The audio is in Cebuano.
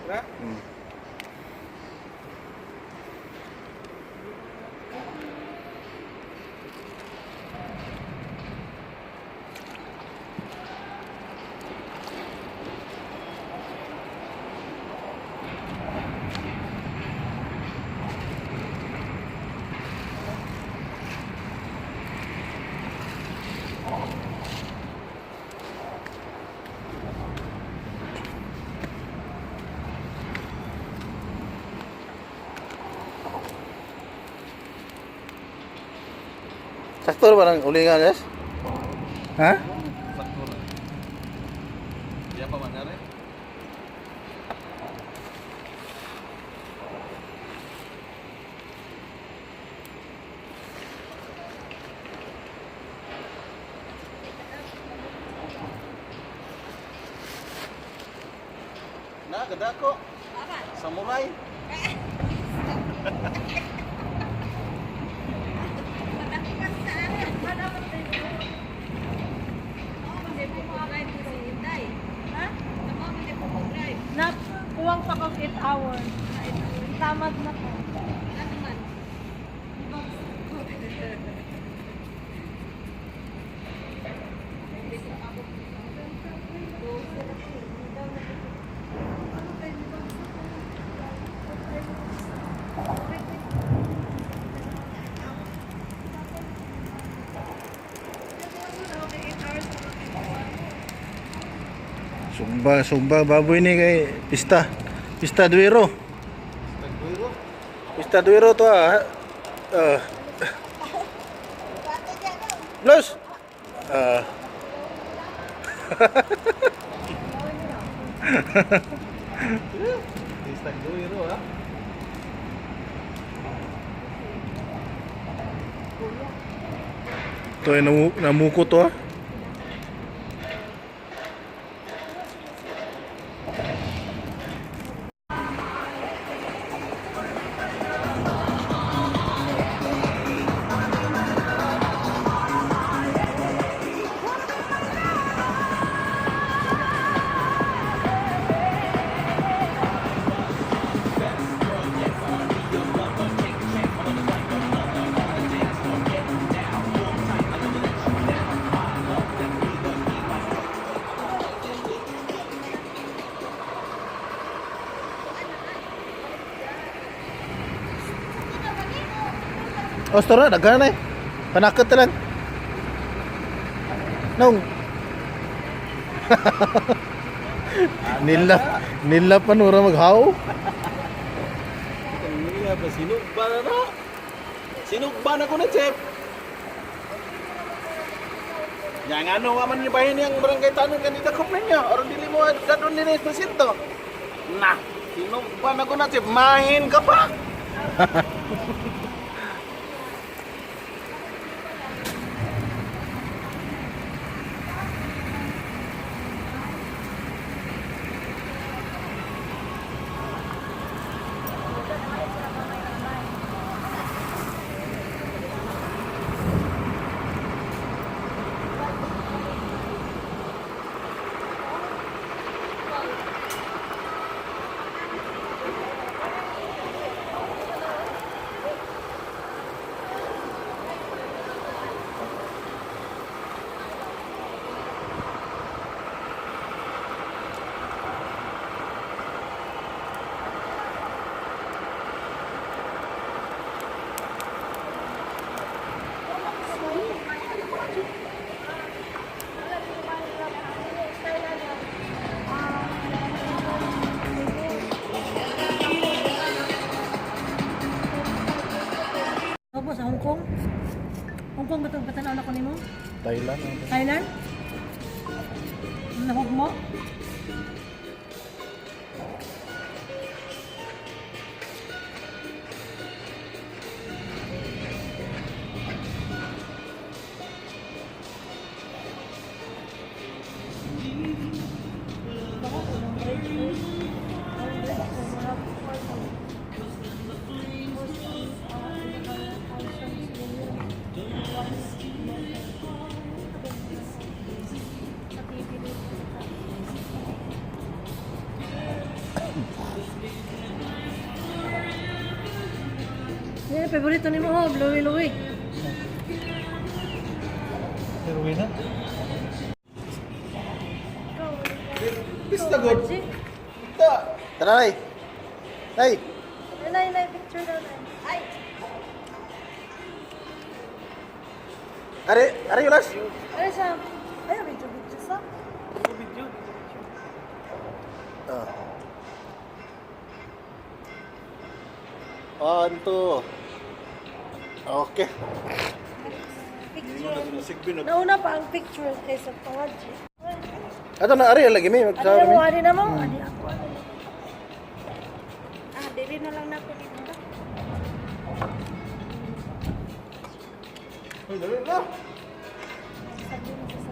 Ra? Sakto ba ng ulingan, yes? Ha? Sakto na. Iya pa man nare. Na, gadako. Samurai. Na, kuwang pa kong 8 hours. Tamad na ko. Sugba, sugba baboy ni kay pista. Pista Duero. Tagduiro. Pista Duero to ah. Blos. Ah. Is tagduiro ah. To ay namuko to ah. Oh, store na, daghan na eh. Panakot na lang. Nung. Nila, nila pa nura maghaw. Kanina ba sinugba na na? Sinugba na ko na, Chef. Yang ano wa man ni bahin yang barangay tanon kanita ko niya aron dili mo dadon ni presinto. Na, sinugba na ko na, Chef. Mahin ka pa. Opo, sa Hong Kong. Hong Kong ba itong patanaw na ko nimo? Thailand. Thailand? Nahog mo? Yan, favorito ni mo, oh, luwi-luwi. Pero na. Pista god. Ta. Tara nay. Nay. Nay, nay, picture daw nay. Ay! Are, are yulas. Ay, siya. Ay, video, video sa. Ah. One, two. Okay. Picture. Nauna pa ang picture kaysa pangadji. Ato na ari lagi mi Ano magsama na mo, mi. ano na mo? Ano ako, ano na. Ah, dili na lang na ako dito. Uy, dali na. Sabi mo.